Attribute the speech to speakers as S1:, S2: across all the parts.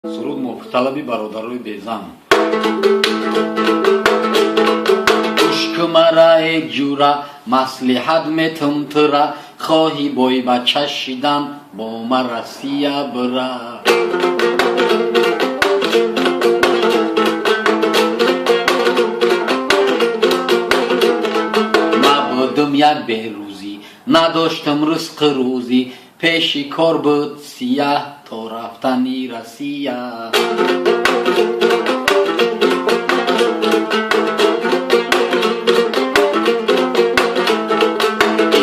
S1: Суруд муфталаби бародарои безан. Гӯш кумара, э ҷура, маслиҳат метум тура, хоҳӣ бой бача шидан, бо ма Россия бира. Ма будум як берӯзӣ, надоштам ризқи рӯзӣ, пеши кор буд сияҳ то рафтани Россия.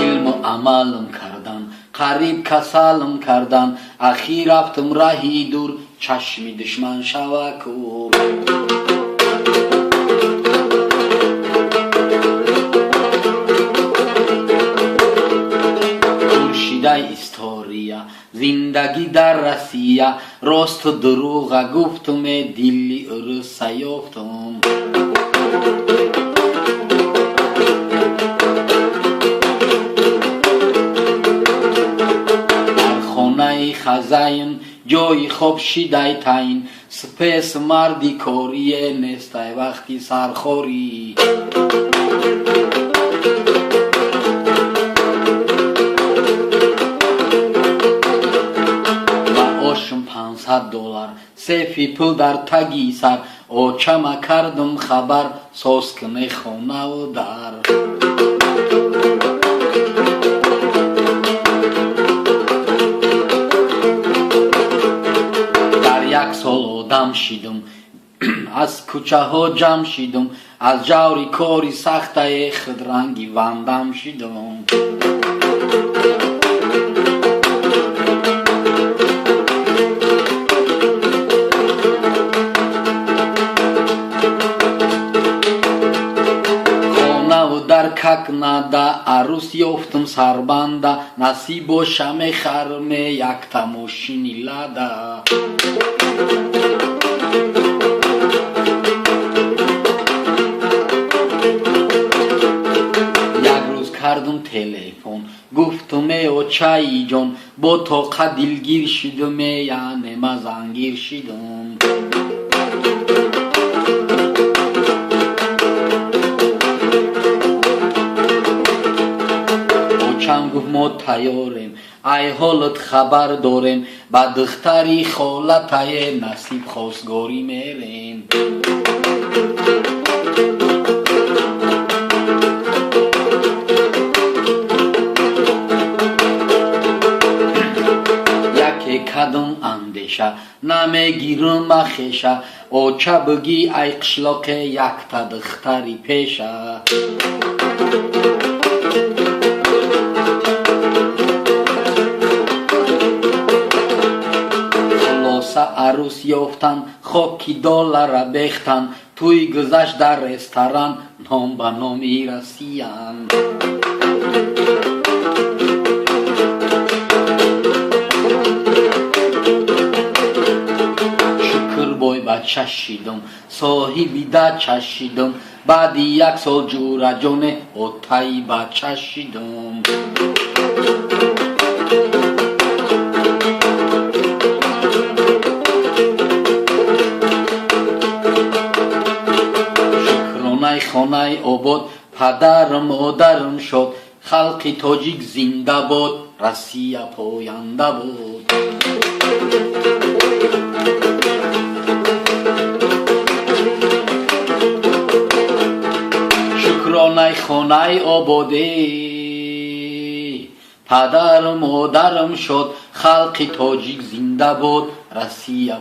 S1: Илму амалам кардан, қариб касалам кардан, ахир рафтам раҳи дур, чашми душман шава кур. Хуршидай история зиндагӣ дар Россия, росту дурӯға гуфтуме, дили ӯрӯса ёфтум. Дар хонаи хазайн ҷои хоб шидай таин, спес марди корие нестай вақти сархорӣ. Маошум $500, сефи пул дар таги сар, очама кардум хабар, соз куне хонаву дар. Дар як сол одам шидум, аз кӯчаҳо ҷамъ шидум, аз ҷаври кори сахтае худранги вандам шидум. Хонаву дар как нада, арӯс ёфтум сарбанда, насиб боша мехарме якта мошини Лада. Як рӯз кардум телефон, гуфтуме: очаи ҷон, бо тоқа дилгир шидуме, яъне ма зангир шидум. Очам гуфт: мо тайёрем, ай ҳолат хабар дорем, ба духтари холатае насиб хостгорӣ мерем. Яке кадом андеша намегирам махеша, оча бигӣ ай қишлоқе якта духтари пеша. Хулоса, арӯс ёфтан, хоки доллара бехтан, тӯй гузашт дар ресторан, ном ба номи Россиян. Шукр, бой бача шидум, соҳиби дача шидум, баъди як сол ҷураҷоне отаи бача шидум. Шукронаи хонаи обод, падару модарам шод, халқи тоҷик зинда бод, Россия поянда буд. Шукронаи хонаи ободе, падару модарам шод, халқи тоҷик зинда бод, Россия.